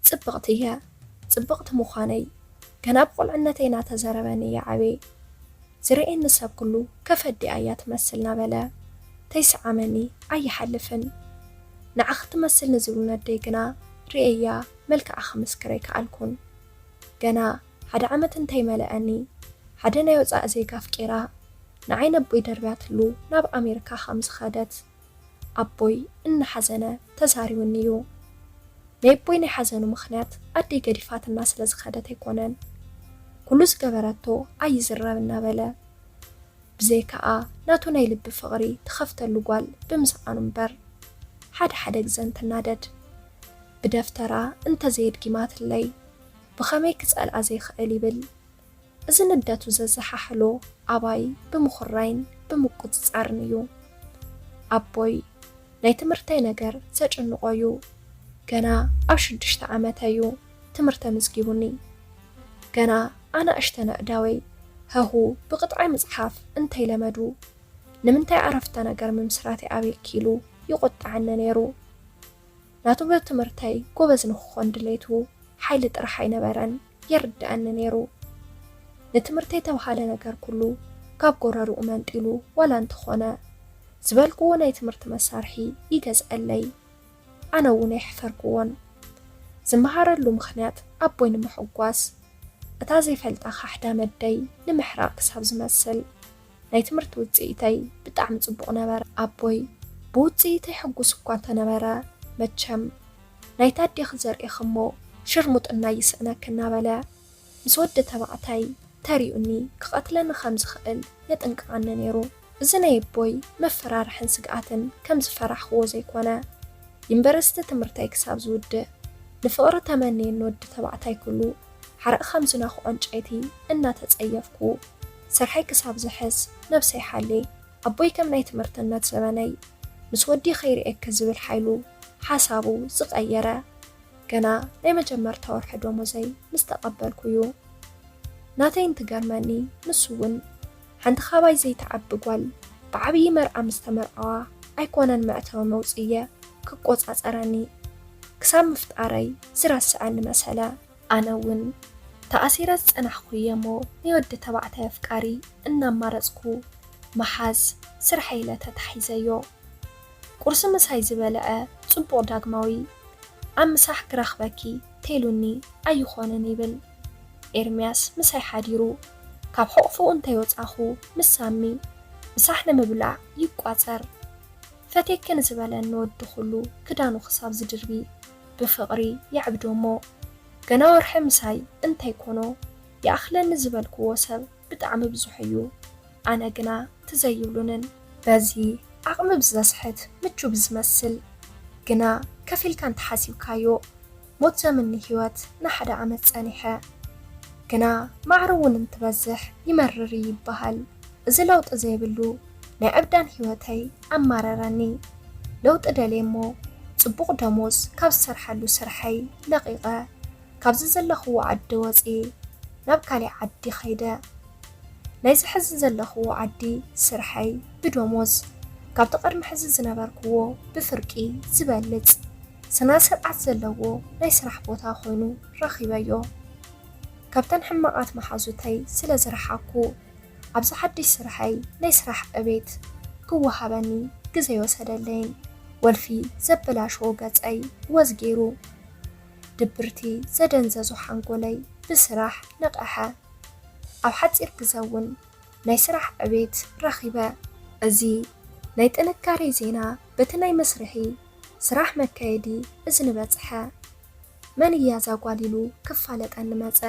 ጽብቕቲ እየ። ጽብቕቲ ምዃነይ ገና ብቑልዕነተይ እናተዘረበኒ እየ ዓብየ። ዝርእየኒ ሰብ ኩሉ ከፈዲኣ እያ ትመስል እናበለ፣ ተይሰዓመኒ ኣይሓልፍን። ንዓኺ ትመስል ንዝብሉ ነደይ ግና ርእየያ መልክዓ ክምስክር ኣይከኣልኩን። ገና ሓደ ዓመት እንተይመለኣኒ፣ ሓደ ናይ ወጻኢ ዜጋ ኣፍቂራ፣ ንዓይ ነቦይ ደርብያትሉ ናብ ኣሜሪካ ከም ዝኸደት ኣቦይ እናሓዘነ ተዛሪቡኒ እዩ። ናይ ኣቦይ ናይ ሓዘኑ ምኽንያት ኣደይ ገዲፋትና ስለ ዝኸደት ኣይኮነን። ኩሉ ዝገበረቶ ኣይዝረብ እናበለ፣ ብዘይካኣ ናቱ ናይ ልቢ ፍቕሪ ትኸፍተሉ ጓል ብምስኣኑ እምበር፣ ሓደ ሓደ ግዘ እንትናደድ፣ ብደፍተራ እንተዘየድጊማትለይ ብኸመይ ክጸልኣ ዘይኽእል ይብል። እዚ ንደቱ ዘዘሓሕሎ ኣባይ ብምኹራይን ብምቁጽጻርን እዩ። ኣቦይ ናይ ትምህርተይ ነገር ዘጭንቖ እዩ። ገና ኣብ ሽዱሽተ ዓመተይ እዩ ትምህርተ ምዝጊቡኒ። ገና ኣናእሽተን ኣእዳወይ ሀሁ ብቕጥዓይ ምጽሓፍ እንተይለመዱ፣ ንምንታይ ዓረፍተ ነገር ምምስራት ይኣብየኪ ኢሉ ይቑጥዓኒ ነይሩ። ናቱ ብትምህርተይ ጎበዝ ንክኾን ድሌቱ ሓይሊ ጥራሕ ኣይነበረን፣ ይርድኣኒ ነይሩ። ንትምህርተይ ተባሃለ ነገር ኩሉ ካብ ጎረርኡ መንጢሉ ዋላ እንተኾነ ዝበልክዎ ናይ ትምህርቲ መሳርሒ ይገዝኣለይ። ኣነ እውን ኣይሕፈርክዎን። ዝመሃረሉ ምኽንያት ኣቦይ ንምሕጓስ፣ እታ ዘይፈልጣ ካሕዳም ኣደይ ንምሕራቕ ክሳብ ዝመስል። ናይ ትምህርቲ ውጽኢተይ ብጣዕሚ ጽቡቕ ነበረ። ኣቦይ ብውጽኢተይ ሕጉስ እኳ እንተነበረ፣ መቸም ናይታ ኣዴኺ ዘርእኺ እሞ ሽርሙጥና ይስእነኪ እናበለ ምስ ወዲ ተባዕታይ ተሪኡኒ ክቐትለኒ ከም ዝኽእል የጥንቅቐኒ ነይሩ። እዚ ናይ ኣቦይ መፈራርሕን ስግኣትን ከም ዝፈራሕክዎ ዘይኮነ፣ ዩኒቨርሲቲ ትምህርተይ ክሳብ ዝውድእ ንፍቕሪ ተመንየኒ ወዲ ተባዕታይ ኩሉ ሓረቕ ከም ዝነኽዖ ዕንጨይቲ እናተጸየፍኩ፣ ስርሐይ ክሳብ ዝሕዝ ነብሰይ ሓልየ። ኣቦይ ከም ናይ ትምህርትነት ዘበነይ ምስ ወዲ ከይርእየኪ ዝብል ሓይሉ ሓሳቡ ዝቐየረ ገና ናይ መጀመርታ ወርሒ ደሞዘይ ምስ ተቐበልኩ እዩ። ናተይ እንትገርመኒ ንሱ እውን ሓንቲ ካባይ ዘይትዓቢ ጓል ብዓብዪ መርዓ ምስ ተመርዓዋ ኣይኮነን መእተዊ መውፅእየ ክቆፃፀረኒ ክሳብ ምፍጣረይ ዝረስዐኒ መሰለ። ኣነ እውን ተኣሲረ ዝፀናሕኩ እየ እሞ ናይ ወዲ ተባዕታይ ኣፍቃሪ እናማረፅኩ ምሓዝ ስርሐይ ኢለ ተታሒዘዮ። ቁርሲ ምሳይ ዝበልዐ ጽቡቕ ዳግማዊ፣ ኣብ ምሳሕ ክረኽበኪ ተይሉኒ ኣይኾንን ይብል። ኤርምያስ ምሳይ ሓዲሩ፣ ካብ ሕቑፍኡ እንተይወጻኹ ምስ ሳሚ ምሳሕ ንምብላዕ ይቋጸር። ፈትየኪ ንዝበለኒ ወዲ ኩሉ ክዳኑ ክሳብ ዝድርቢ ብፍቕሪ የዕብዶ እሞ፣ ገና ወርሒ ምሳይ እንተይኮኖ ይኣኽለኒ ዝበልክዎ ሰብ ብጣዕሚ ብዙሕ እዩ። ኣነ ግና ትዘይብሉንን። በዚ ዓቕሚ ብዘስሕት ምቹ ብዝመስል፣ ግና ከፊልካ እንተሓሲብካዮ ሞት ዘምኒ ህይወት ንሓደ ዓመት ጸኒሐ። ግና ማዕረ እውን እንትበዝሕ ይመርር እዩ ይበሃል። እዚ ለውጢ ዘይብሉ ናይ ዕብዳን ህይወተይ ኣማረረኒ። ለውጢ ደልየ እሞ ጽቡቕ ደሞዝ ካብ ዝሰርሓሉ ስርሐይ ለቒቐ ካብዚ ዘለኽዎ ዓዲ ወፅየ ናብ ካሊእ ዓዲ ኸይደ። ናይዚ ሕዚ ዘለኽዎ ዓዲ ስርሐይ ብደሞዝ ካብቲ ቅድሚ ሕዚ ዝነበርክዎ ብፍርቂ ዝበልፅ ስነ ስርዓት ዘለዎ ናይ ስራሕ ቦታ ኮይኑ ረኺበዮ። ካብተን ሕማቓት መሓዙተይ ስለ ዝረሓኩ ኣብዚ ሓድሽ ስርሐይ ናይ ስራሕ ዕቤት ክወሃበኒ ግዘ ኣይወሰደለይን። ወልፊ ዘበላሸዎ ገፀይ ወዝ ገይሩ። ድብርቲ ዘደንዘዞ ሓንጎለይ ብስራሕ ነቐሐ። ኣብ ሓፂር ግዘ እውን ናይ ስራሕ ዕቤት ረኺበ። እዚ ናይ ጥንካሬ ዜና በቲ ናይ መስርሒ ስራሕ መካየዲ እዝኒ በፅሐ። መን እያ እዛ ጓል ኢሉ ክፋለጠኒ መፀ።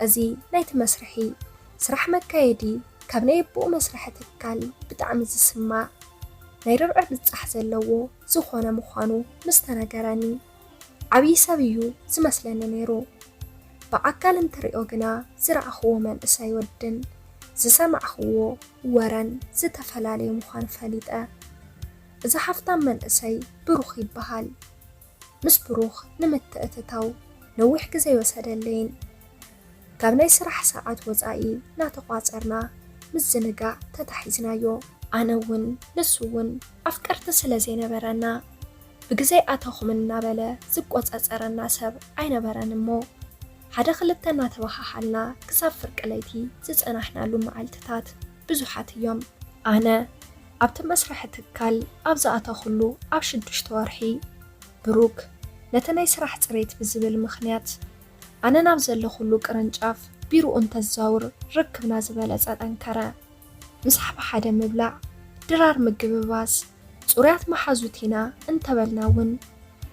እዚ ናይቲ መስርሒ ስራሕ መካየዲ ካብ ናይ ኣቦኡ መስርሒ ትካል ብጣዕሚ ዝስማዕ ናይ ርብዒ ብጻሕ ዘለዎ ዝኾነ ምዃኑ ምስ ተነገረኒ፣ ዓብዪ ሰብ እዩ ዝመስለኒ ነይሩ። ብኣካል እንትሪኦ ግና ዝረኣኽዎ መንእሰይ ወድን ዝሰማዕኽዎ ወረን ዝተፈላለየ ምዃኑ ፈሊጠ። እዚ ሃፍታም መንእሰይ ብሩኽ ይበሃል። ምስ ብሩኽ ንምትእትታው ነዊሕ ግዜ ኣይወሰደለይን። ካብ ናይ ስራሕ ሰዓት ወጻኢ እናተቋጸርና ምዝንጋዕ ተታሒዝናዮ። ኣነ እውን ንሱ እውን ኣፍቀርቲ ስለ ዘይነበረና ብግዘይ ኣተኹም እናበለ ዝቆጻጸረና ሰብ ኣይነበረን እሞ፣ ሓደ ክልተ እናተበሃሃልና ክሳብ ፍርቂ ለይቲ ዝጸናሕናሉ መዓልትታት ብዙሓት እዮም። ኣነ ኣብቲ መስርሒ ትካል ኣብ ዝኣተኹሉ ኣብ ሽዱሽተ ወርሒ፣ ብሩክ ነቲ ናይ ስራሕ ጽሬት ብዝብል ምኽንያት ኣነ ናብ ዘለኹሉ ቅርንጫፍ ቢሮኡ እንተዛውር ርክብና ዝበለጸ ጠንከረ። ምሳሕ ብሓደ ምብላዕ፣ ድራር ምግብባዝ፣ ጽሩያት መሓዙት ኢና እንተበልና እውን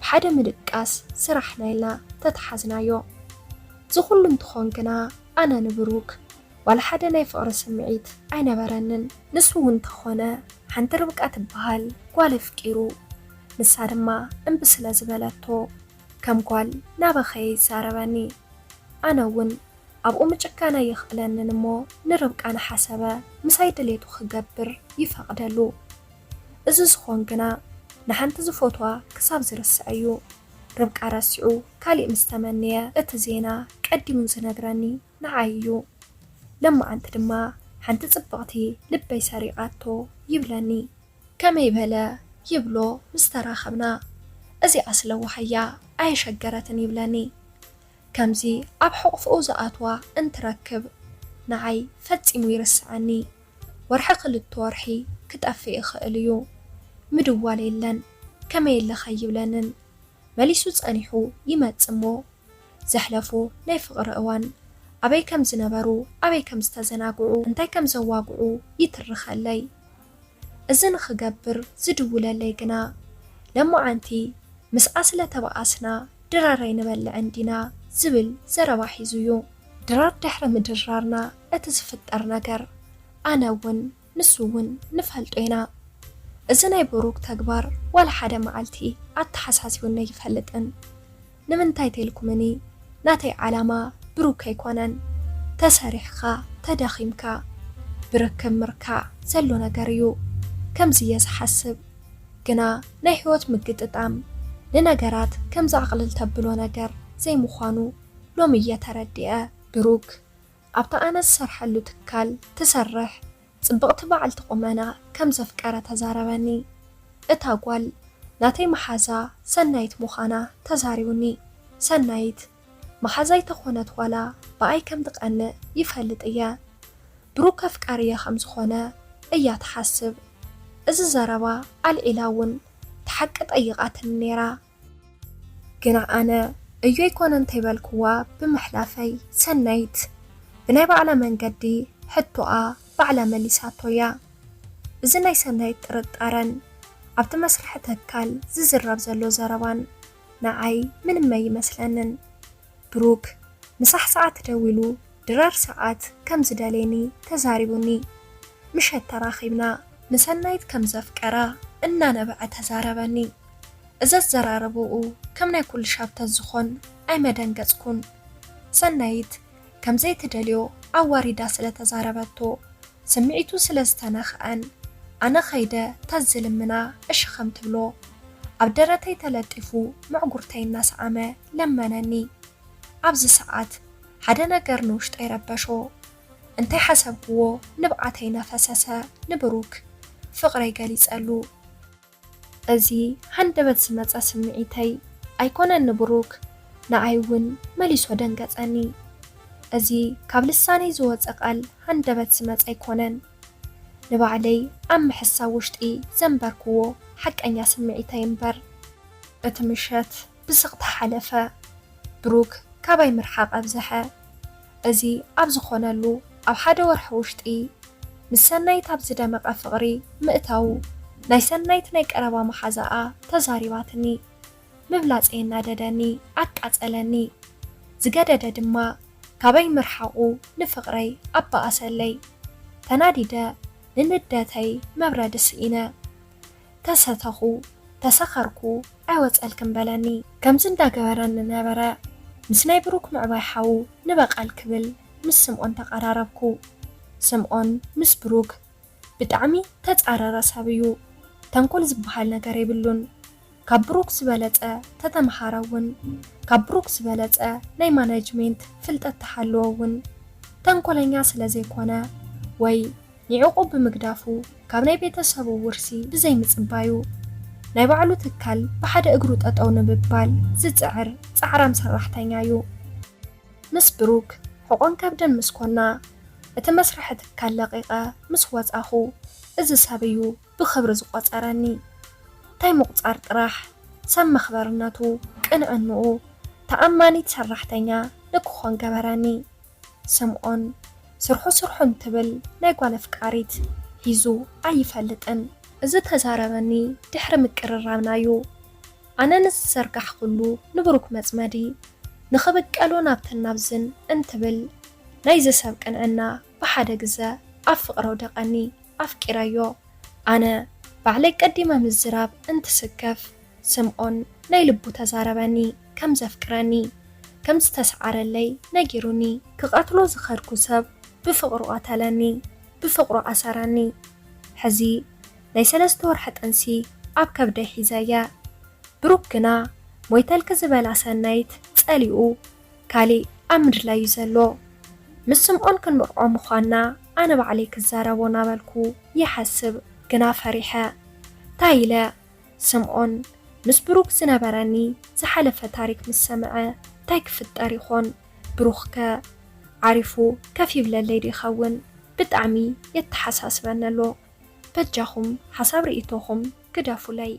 ብሓደ ምድቃስ ስራሕና ኢልና ተተሓዝናዮ። እዚ ኩሉ እንትኾን ግና ኣነ ንብሩክ ዋላ ሓደ ናይ ፍቕሪ ስምዒት ኣይነበረንን። ንሱ እውን እንተኾነ ሓንቲ ርብቃ ትበሃል ጓል ኣፍቂሩ፣ ንሳ ድማ እምቢ ስለ ዝበለቶ ከም ጓል ናበኸየ ይዛረበኒ። ኣነ እውን ኣብኡ ምጭካን ኣይኽእለንን እሞ ንርብቃ ንሓሰበ ምሳይ ድሌቱ ክገብር ይፈቕደሉ። እዚ ዝኾን ግና ንሓንቲ ዝፈትዋ ክሳብ ዝርስዕ እዩ። ርብቃ ረሲዑ ካሊእ ምስ ተመነየ እቲ ዜና ቀዲሙ ዝነግረኒ ንዓይ እዩ። ለማዓንቲ ድማ ሓንቲ ጽብቕቲ ልበይ ሰሪቓቶ ይብለኒ። ከመይ በለ ይብሎ ምስ ተራኸብና፣ እዚኣስ ለዋሃያ ኣየሸገረትን ይብለኒ። ከምዚ ኣብ ሕቑፍኡ ዝኣትዋ እንትረክብ ንዓይ ፈጺሙ ይርስዓኒ። ወርሒ ክልተ ወርሒ ክጠፍእ ይኽእል እዩ። ምድዋል የለን። ከመይ ኣለኸ ይብለንን። መሊሱ ጸኒሑ ይመጽእ እሞ ዘሕለፉ ናይ ፍቕሪ እዋን ኣበይ ከም ዝነበሩ፣ ኣበይ ከም ዝተዘናግዑ፣ እንታይ ከም ዘዋግዑ ይትርኸለይ። እዚ ንኽገብር ዝድውለለይ ግና ለማዓንቲ ምስኣ ስለ ተበኣስና ድራር ኣይንበልዕን ዲና ዝብል ዘረባ ሒዙ እዩ። ድራር ድሕሪ ምድራርና እቲ ዝፍጠር ነገር ኣነ እውን ንሱ እውን ንፈልጦ ኢና። እዚ ናይ ብሩክ ተግባር ዋላ ሓደ መዓልቲ ኣተሓሳሲቡኒ ኣይፈልጥን። ንምንታይ ተልኩምኒ ናተይ ዓላማ ብሩክ ኣይኮነን። ተሰሪሕኻ ተዳኺምካ ብርክብ ምርካዕ ዘሎ ነገር እዩ። ከምዚ እየ ዝሓስብ። ግና ናይ ህይወት ምግጥጣም ንነገራት ከምዚ ኣቕልል ተብሎ ነገር ዘይምዃኑ ሎሚ እየ ተረዲአ። ብሩክ ኣብታ ኣነ ዝሰርሐሉ ትካል ትሰርሕ ጽብቕቲ በዓልቲ ቁመና ከም ዘፍቀረ ተዛረበኒ። እታ ጓል ናተይ መሓዛ ሰናይት ምዃና ተዛሪቡኒ። ሰናይት መሓዛይ ተኾነት ዋላ ብኣይ ከም ትቐንእ ይፈልጥ እየ። ብሩክ ኣፍቃሪየ ከም ዝኾነ እያ ትሓስብ። እዚ ዘረባ ኣልዒላ እውን ትሓቂ ጠይቓትኒ ነይራ። ግና ኣነ እዮ ኣይኮነ እንተይበልክዋ ብምሕላፈይ ሰናይት ብናይ ባዕላ መንገዲ ሕቶኣ ባዕላ መሊሳቶ እያ። እዚ ናይ ሰናይት ጥርጣረን ኣብቲ መስርሒ ተካል ዝዝረብ ዘሎ ዘረባን ንዓይ ምንም ኣይመስለንን። ብሩክ ምሳሕ ሰዓት ደዊሉ ድራር ሰዓት ከም ዝደልየኒ ተዛሪቡኒ። ምሸት ተራኺብና ንሰናይት ከም ዘፍቀራ እናነበዐ ተዛረበኒ። እዚ ኣዘራርባኡ ከም ናይ ኩሉ ሻብ ተዝኾን ኣይመደንገጽኩን። ሰናይት ከም ዘይትደልዮ ኣዋሪዳ ስለ ተዛረበቶ ስምዒቱ ስለ ዝተነኽአን ኣነ ኸይደ ተዝልምና እሺ ከም ትብሎ ኣብ ደረተይ ተለጢፉ ምዕጉርተይ እናሰዓመ ለመነኒ። ኣብዚ ሰዓት ሓደ ነገር ንውሽጠይ ረበሾ። እንታይ ሓሰብክዎ ንብዓተይ እናፈሰሰ ንብሩክ ፍቕረይ ገሊጸሉ። እዚ ሃንደበት ዝመጸ ስምዒተይ ኣይኮነን ንብሩክ፣ ንዓይ እውን መሊሱ ኣደንገጸኒ። እዚ ካብ ልሳነይ ዝወጸ ቃል ሃንደበት ዝመጸ ኣይኮነን። ንባዕለይ ኣብ ምሕሳብ ውሽጢ ዘንበርክዎ ሓቀኛ ስምዒተይ እምበር። እቲ ምሸት ብስቕታ ሓለፈ። ብሩክ ካባይ ምርሓቕ ኣብዝሐ። እዚ ኣብ ዝኾነሉ ኣብ ሓደ ወርሒ ውሽጢ ምስ ሰናይት ኣብ ዝደመቐ ፍቕሪ ምእታዉ ናይ ሰናይት ናይ ቀረባ መሓዛኣ ተዛሪባትኒ። ምብላጸይ ኣናደደኒ፣ ኣቃጸለኒ። ዝገደደ ድማ ካባይ ምርሓቑ ንፍቕረይ ኣባኣሰለይ። ተናዲደ ንንደተይ መብረዲ ስኢነ። ተሰተኹ፣ ተሰኸርኩ፣ ኣይወጸልክን በለኒ። ከምዚ እንዳገበረኒ ነበረ። ምስ ናይ ብሩክ ምዕባይ ሓው ንበቃል ክብል ምስ ስምኦን ተቐራረብኩ። ስምኦን ምስ ብሩክ ብጣዕሚ ተጻረረ ሰብ እዩ። ተንኮል ዝበሃል ነገር የብሉን። ካብ ብሩክ ዝበለጸ ተተምሃረ እውን፣ ካብ ብሩክ ዝበለጸ ናይ ማናጅሜንት ፍልጠት ተሃለዎ እውን፣ ተንኮለኛ ስለ ዘይኮነ ወይ ንዕቑብ ብምግዳፉ ካብ ናይ ቤተሰቡ ውርሲ ብዘይምጽባዩ፣ ናይ ባዕሉ ትካል ብሓደ እግሩ ጠጠው ንምባል ዝጽዕር ጻዕራም ሰራሕተኛ እዩ። ምስ ብሩክ ሕቆን ከብደን ምስ ኮና፣ እቲ መስርሒ ትካል ለቒቐ ምስ ወጻኹ፣ እዚ ሰብ እዩ ብኽብሪ ዝቖጸረኒ። እንታይ ምቑጻር ጥራሕ፣ ሰብ መኽበርነቱ፣ ቅንዕንኡ፣ ተኣማኒት ሰራሕተኛ ንክኾን ገበረኒ። ስምዖን ስርሑ ስርሑ እንትብል ናይ ጓል ኣፍቃሪት ሒዙ ኣይፈልጥን። እዚ ተዛረበኒ ድሕሪ ምቅርራብና እዩ። ኣነ ንዝዘርጋሕኩሉ ንብሩክ መጽመዲ ንኽብቀሎ ናብትን ናብዝን እንትብል ናይዚ ሰብ ቅንዕና ብሓደ ግዘ ኣብ ፍቅሪ ኣውደቀኒ። ኣፍቂረዮ። ኣነ ባዕለይ ቀዲመ ምዝራብ እንትስከፍ ስምዖን ናይ ልቡ ተዛረበኒ ከም ዘፍቅረኒ ከም ዝተስዓረለይ ነጊሩኒ። ክቐትሎ ዝኸድኩ ሰብ ብፍቕሩ ቀተለኒ፣ ብፍቕሩ ኣሰረኒ። ሕዚ ናይ ሰለስተ ወርሒ ጥንሲ ኣብ ከብደይ ሒዘየ። ብሩክ ግና ሞይተልኪ ዝበላ ሰናይት ጸሊኡ ካሊእ ኣብ ምድላዩ ዘሎ። ምስ ስምዖን ክንምርዖ ምዃንና ኣነ ባዕለይ ክዛረቦ ናበልኩ ይሓስብ ግና ፈሪሐ። ታይ ኢለ ስምዖን ምስ ብሩክ ዝነበረኒ ዝሓለፈ ታሪክ ምስ ሰምዐ ታይ ክፍጠር ይኾን? ብሩክ ከ ዓሪፉ ከፍ ይብለለይ ዶ ይኸውን? ብጣዕሚ የተሓሳስበኒ ኣሎ። በጃኹም ሓሳብ ርእይቶኹም ግደፉለይ።